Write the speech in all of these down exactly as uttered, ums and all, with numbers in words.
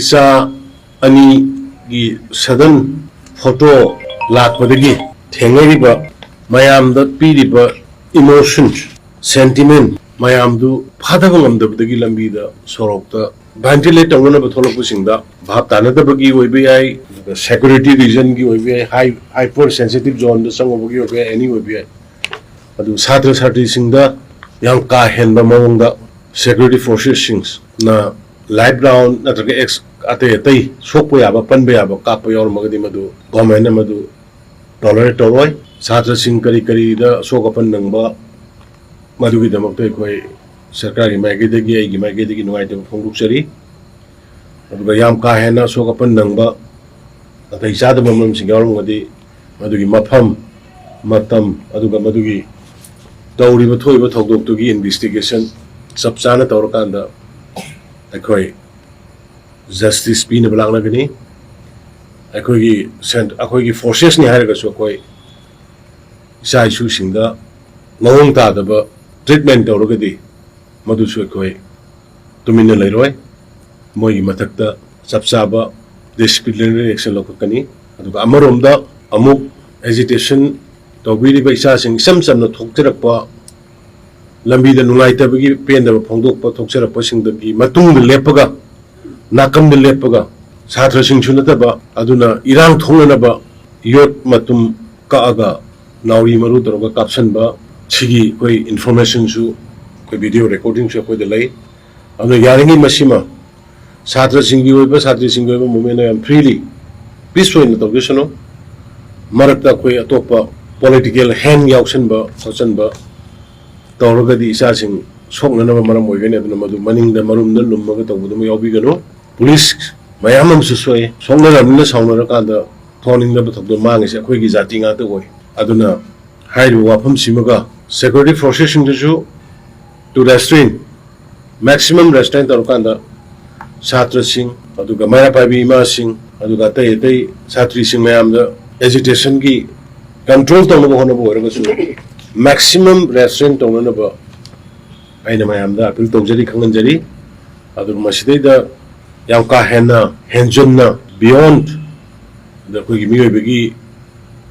ꯏꯆꯥ ꯑꯅꯤꯒꯤ sudden photo ꯂꯥꯛꯄꯗꯒꯤ ꯊꯦꯡꯅꯔꯤꯕ ꯃꯌꯥꯝꯗ ꯄꯤꯔꯤꯕ emotion, sentiment ꯃꯌꯥꯝꯗꯨ ꯐꯥꯊꯕ ꯉꯝꯗꯕꯗꯒꯤ ꯂꯝꯕꯤꯗ ꯁꯣꯔꯣꯛꯇ ventilate ꯇꯧꯅꯅꯕ ꯊꯣꯛꯂꯛꯄꯁꯤꯡꯗ ꯚꯥꯞ ꯇꯥꯅꯗꯕꯒꯤ ꯑꯣꯏꯕ ꯌꯥꯏ, ꯑꯗꯨꯒ security reasonꯒꯤ ꯑꯣꯏꯕ ꯌꯥꯏ, high hyper sensitive zoneꯗ ꯆꯪꯉꯨꯕꯒꯤ ꯑꯣꯏꯕ ꯌꯥꯏ, any ꯑꯣꯏꯕ ꯌꯥꯏ꯫ ꯑꯗꯨ ꯁꯥꯇ꯭ꯔ ꯁꯥꯇ꯭ꯔꯤꯁꯤꯡꯗ ꯌꯥꯝ ꯀꯥ ꯍꯦꯟꯕ ꯃꯑꯣꯡꯗ security forcesꯁꯤꯡꯅ live round ꯅꯠꯇ꯭ꯔꯒ ꯑꯦꯛꯁ ꯑꯇꯩ ꯑꯇꯩ ꯁꯣꯛꯄ ꯌꯥꯕ ꯄꯟꯕ ꯌꯥꯕ ꯀꯥꯞꯄ ꯌꯥꯎꯔꯝꯃꯒꯗꯤ ꯃꯗꯨ governmentꯅ ꯃꯗꯨ tolerate ꯇꯧꯔꯣꯏ꯫ ꯁꯥꯇ꯭ꯔꯁꯤꯡ ꯀꯔꯤ ꯀꯔꯤꯗ ꯑꯁꯣꯛ ꯑꯄꯟ ꯅꯪꯕ, ꯃꯗꯨꯒꯤꯗꯃꯛꯇ ꯑꯩꯈꯣꯏ ꯁꯔꯀꯥꯔꯒꯤ ꯃꯥꯏꯀꯩꯗꯒꯤ, ꯑꯩꯒꯤ ꯃꯥꯏꯀꯩꯗꯒꯤ ꯅꯨꯡꯉꯥꯏꯇꯕ ꯐꯣꯡꯗꯣꯛꯆꯔꯤ꯫ ꯑꯗꯨꯒ ꯌꯥꯝ ꯀꯥ ꯍꯦꯟꯅ ꯑꯁꯣꯛ ꯑꯄꯟ ꯅꯪꯕ, ꯅꯥꯇꯩ ꯆꯥꯗꯕ ꯃꯔꯝꯁꯤꯡ ꯌꯥꯎꯔꯝꯃꯒꯗꯤ ꯃꯗꯨꯒꯤ ꯃꯐꯝ, ꯃꯇꯝ, ꯑꯗꯨꯒ ꯃꯗꯨꯒꯤ ꯇꯧꯔꯤꯕ ꯊꯣꯛꯏꯕ ꯊꯧꯗꯣꯛꯇꯨꯒꯤ investigation ꯆꯞ ꯆꯥꯅ ꯇꯧꯔꯀꯥꯟꯗ ꯑꯩꯈꯣꯏ justice ꯄꯤꯅꯕ ꯂꯥꯛꯅꯒꯅꯤ꯫ ꯑꯩꯈꯣꯏꯒꯤ ꯁꯦꯟ-, ꯑꯩꯈꯣꯏꯒꯤ forcesꯅꯤ ꯍꯥꯏꯔꯒꯁꯨ ꯑꯩꯈꯣꯏ ꯏꯆꯥ ꯏꯁꯨꯁꯤꯡꯗ ꯃꯑꯣꯡ ꯇꯥꯗꯕ treatment ꯇꯧꯔꯒꯗꯤ ꯃꯗꯨꯁꯨ ꯑꯩꯈꯣꯏ ꯇꯨꯃꯤꯟꯅ ꯂꯩꯔꯣꯏ꯫ ꯃꯣꯏꯒꯤ ꯃꯊꯛꯇ ꯆꯞ ꯆꯥꯕ disciplinary action ꯂꯧꯈꯠꯀꯅꯤ꯫ ꯑꯗꯨꯒ ꯑꯃꯔꯣꯝꯗ ꯑꯃꯨꯛ agitation ꯇꯧꯕꯤꯔꯤꯕ ꯏꯆꯥꯁꯤꯡ ꯏꯆꯝ ꯆꯝꯅ ꯊꯣꯛꯆꯔꯛꯄ, ꯂꯝꯕꯤꯗ ꯅꯨꯡꯉꯥꯏꯇꯕꯒꯤ ꯄꯦꯟꯗꯕ ꯐꯣꯡꯗꯣꯛꯄ ꯊꯣꯛꯆꯔꯛꯄꯁꯤꯡꯗꯒꯤ ꯃꯇꯨꯡꯗ ꯂꯦꯞꯄꯒ, ꯅꯥꯀꯟꯗ ꯂꯦꯞꯄꯒ, ꯁꯥꯇ꯭ꯔꯁꯤꯡꯁꯨ ꯅꯠꯇꯕ, ꯑꯗꯨꯅ ꯏꯔꯥꯡ ꯊꯣꯛꯅꯅꯕ ꯌꯣꯠ ꯃꯇꯨꯝ ꯀꯛꯑꯒ ꯅꯥꯎꯔꯤ ꯃꯔꯨ ꯇꯧꯔꯒ ꯀꯥꯞꯁꯟꯕ, ꯁꯤꯒꯤ ꯑꯩꯈꯣꯏ informationꯁꯨ ꯑꯩꯈꯣꯏ video recordingꯁꯨ ꯑꯩꯈꯣꯏꯗ ꯂꯩ꯫ ꯑꯗꯨꯅ ꯌꯥꯔꯤꯉꯩ ꯃꯁꯤꯃ ꯁꯥꯇ꯭ꯔꯁꯤꯡꯒꯤ ꯑꯣꯏꯕ, ꯁꯥꯇ꯭ꯔꯤꯁꯤꯡꯒꯤ ꯑꯣꯏꯕ movementꯅ ꯌꯥꯝ freely, peace ꯑꯣꯏꯅ ꯇꯧꯖꯁꯅꯨ꯫ ꯃꯔꯛꯇ ꯑꯩꯈꯣꯏ ꯑꯇꯣꯞꯄ political hand ꯌꯥꯎꯁꯟꯕ ꯈꯣꯠꯆꯟꯕ ꯇꯧꯔꯒꯗꯤ ꯏꯆꯥꯁꯤꯡ ꯁꯣꯛꯅꯅꯕ ꯃꯔꯝ ꯑꯣꯏꯒꯅꯤ꯫ ꯑꯗꯨꯅ ꯃꯗꯨ ꯃꯅꯤꯡꯗ ꯃꯔꯨꯝꯗ ꯂꯨꯝꯃꯒ ꯇꯧꯕꯗꯨꯃ ꯌꯥꯎꯕꯤꯒꯅꯨ꯫ Police ꯃꯌꯥꯝ ꯑꯃꯁꯨ ꯁꯣꯛꯑꯦ꯫ ꯁꯣꯛꯅꯔꯕꯅꯤꯅ ꯁꯥꯎꯅꯔꯀꯥꯟꯗ ꯊꯣꯛꯍꯟꯅꯤꯡꯗꯕ ꯊꯧꯗꯣꯛ ꯃꯥꯡꯉꯤꯁꯦ ꯑꯩꯈꯣꯏꯒꯤ ꯖꯥꯇꯤ ꯉꯥꯛꯇ ꯑꯣꯏ꯫ ꯑꯗꯨꯅ ꯍꯥꯏꯔꯤꯕ ꯋꯥꯐꯝꯁꯤꯃꯒ security forcesꯁꯤꯡꯗꯁꯨ to restrain, maximum restraint ꯇꯧꯔꯀꯥꯟꯗ ꯁꯥꯇ꯭ꯔꯁꯤꯡ, ꯑꯗꯨꯒ ꯃꯩꯔꯥ ꯄꯥꯏꯕꯤ ꯏꯃꯥꯁꯤꯡ, ꯑꯗꯨꯒ ꯑꯇꯩ ꯑꯇꯩ ꯁꯥꯇ꯭ꯔꯤꯁꯤꯡ ꯃꯌꯥꯝꯗ agitationꯒꯤ control ꯇꯧꯅꯕ ꯍꯣꯠꯅꯕ ꯑꯣꯏꯔꯒꯁꯨ maximum restraint ꯇꯧꯅꯅꯕ ꯑꯩꯅ ꯃꯌꯥꯝꯗ appeal ꯇꯧꯖꯔꯤ, ꯈꯪꯍꯟꯖꯔꯤ꯫ ꯑꯗꯨꯒ ꯃꯁꯤꯗꯩꯗ ꯌꯥꯝ ꯀꯥ ꯍꯦꯟꯅ ꯍꯦꯟꯖꯟꯅ beyond ꯑꯩꯈꯣꯏꯒꯤ ꯃꯤꯑꯣꯏꯕꯒꯤ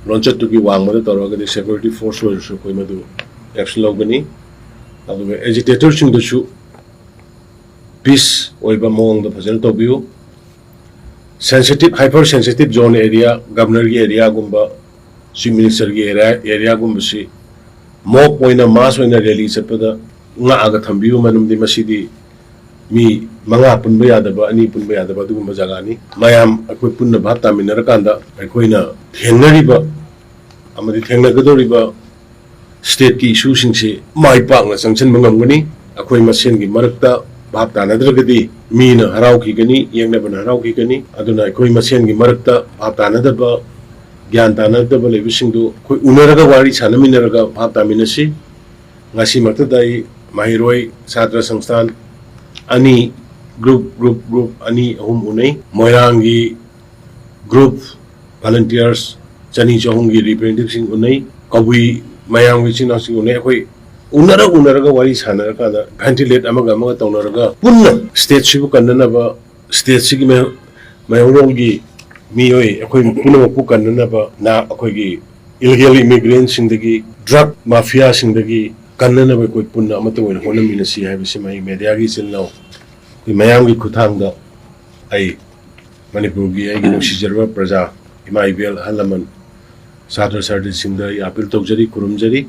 ꯂꯣꯟꯆꯠꯇꯨꯒꯤ ꯋꯥꯡꯃꯗ ꯇꯧꯔꯒꯗꯤ security force ꯑꯣꯏꯔꯁꯨ ꯑꯩꯈꯣꯏ ꯃꯗꯨ action ꯂꯧꯒꯅꯤ꯫ ꯑꯗꯨꯒ agitatorꯁꯤꯡꯗꯁꯨ peace ꯑꯣꯏꯕ ꯃꯑꯣꯡꯗ ꯐꯖꯅ ꯇꯧꯕꯤꯌꯨ꯫ Sensitive, hyper sensitive zone area, governorꯒꯤ areaꯒꯨꯝꯕ, chief ministerꯒꯤ area, areaꯒꯨꯝꯕꯁꯤ mob ꯑꯣꯏꯅ, mass ꯑꯣꯏꯅ rally ꯆꯠꯄꯗ ꯉꯥꯛꯑꯒ ꯊꯝꯕꯤꯌꯨ꯫ ꯃꯔꯝꯗꯤ ꯃꯁꯤꯗꯤ ꯃꯤ ꯃꯉꯥ ꯄꯨꯟꯕ ꯌꯥꯗꯕ, ꯑꯅꯤ ꯄꯨꯟꯕ ꯌꯥꯗꯕ ꯑꯗꯨꯒꯨꯝꯕ ꯖꯒꯥꯅꯤ꯫ ꯃꯌꯥꯝ ꯑꯩꯈꯣꯏ ꯄꯨꯟꯅ ꯚꯥꯞ ꯇꯥꯃꯤꯟꯅꯔꯀꯥꯟꯗ ꯑꯩꯈꯣꯏꯅ ꯊꯦꯡꯅꯔꯤꯕ ꯑꯃꯗꯤ ꯊꯦꯡꯅꯒꯗꯧꯔꯤꯕ stateꯀꯤ issueꯁꯤꯡꯁꯤ ꯃꯥꯏ ꯄꯥꯛꯅ ꯆꯪꯁꯤꯟꯕ ꯉꯝꯒꯅꯤ꯫ ꯑꯩꯈꯣꯏ ꯃꯁꯦꯟꯒꯤ ꯃꯔꯛꯇ ꯚꯥꯞ ꯇꯥꯅꯗ꯭ꯔꯒꯗꯤ ꯃꯤꯅ ꯍꯔꯥꯎꯈꯤꯒꯅꯤ, ꯌꯦꯛꯅꯕꯅ ꯍꯔꯥꯎꯈꯤꯒꯅꯤ꯫ ꯑꯗꯨꯅ ꯑꯩꯈꯣꯏ ꯃꯁꯦꯟꯒꯤ ꯃꯔꯛꯇ ꯚꯥꯞ ꯇꯥꯅꯗꯕ, ꯒ꯭ꯌꯥꯟ ꯇꯥꯅꯗꯕ ꯂꯩꯕꯁꯤꯡꯗꯨ ꯑꯩꯈꯣꯏ ꯎꯅꯔꯒ ꯋꯥꯔꯤ ꯁꯥꯟꯅꯃꯤꯟꯅꯔꯒ ꯚꯥꯞ ꯇꯥꯃꯤꯟꯅꯁꯤ꯫ ꯉꯁꯤꯃꯛꯇꯗ ꯑꯩ ꯃꯍꯩꯔꯣꯏ ꯁꯥꯇ꯭ꯔ ꯁꯪꯁꯊꯥꯟ ꯑꯅꯤ, group, group, group ꯑꯅꯤ ꯑꯍꯨꯝ ꯎꯅꯩ꯫ ꯃꯣꯏꯔꯥꯡꯒꯤ group volunteers ꯆꯅꯤ ꯆꯍꯨꯝꯒꯤ representativeꯁꯤꯡ ꯎꯅꯩ꯫ ꯀꯕꯨꯏ ꯃꯌꯥꯝꯒꯤ ꯏꯆꯤꯟ ꯏꯅꯥꯎꯁꯤꯡ ꯎꯅꯩ꯫ ꯑꯩꯈꯣꯏ ꯎꯅꯔ ꯎꯅꯔꯒ ꯋꯥꯔꯤ ꯁꯥꯟꯅꯔꯀꯥꯟꯗ ventilate ꯑꯃꯒ ꯑꯃꯒ ꯇꯧꯅꯔꯒ ꯄꯨꯟꯅ stateꯁꯤꯕꯨ ꯀꯟꯅꯅꯕ, stateꯁꯤꯒꯤ ꯃꯥꯏ-, ꯃꯥꯏꯌꯣꯛꯂꯣꯟꯒꯤ ꯃꯤꯑꯣꯏ ꯑꯩꯈꯣꯏ ꯄꯨꯝꯅꯃꯛꯄꯨ ꯀꯟꯅꯅꯕ, ꯅꯥ-, ꯑꯩꯈꯣꯏꯒꯤ illegal immigrantꯁꯤꯡꯗꯒꯤ, drug mafiaꯁꯤꯡꯗꯒꯤ ꯀꯟꯅꯅꯕ ꯑꯩꯈꯣꯏ ꯄꯨꯟꯅ ꯑꯃꯠꯇ ꯑꯣꯏꯅ ꯍꯣꯠꯅꯃꯤꯟꯅꯁꯤ ꯍꯥꯏꯕꯁꯤꯃ ꯑꯩ mediaꯒꯤ ꯏꯆꯤꯜ ꯏꯅꯥꯎ ꯑꯩꯈꯣꯏ ꯃꯌꯥꯝꯒꯤ ꯈꯨꯠꯊꯥꯡꯗ ꯑꯩ ꯃꯅꯤꯄꯨꯔꯒꯤ ꯑꯩꯒꯤ ꯅꯨꯡꯁꯤꯖꯔꯕ ꯄ꯭ꯔꯖꯥ, ꯏꯃꯥ ꯏꯕꯦꯜ, ꯑꯍꯜ ꯂꯃꯟ, ꯁꯥꯇ꯭ꯔ ꯁꯥꯇ꯭ꯔꯤꯁꯤꯡꯗ ꯑꯩ appeal ꯇꯧꯖꯔꯤ, ꯈꯨꯔꯨꯝꯖꯔꯤ꯫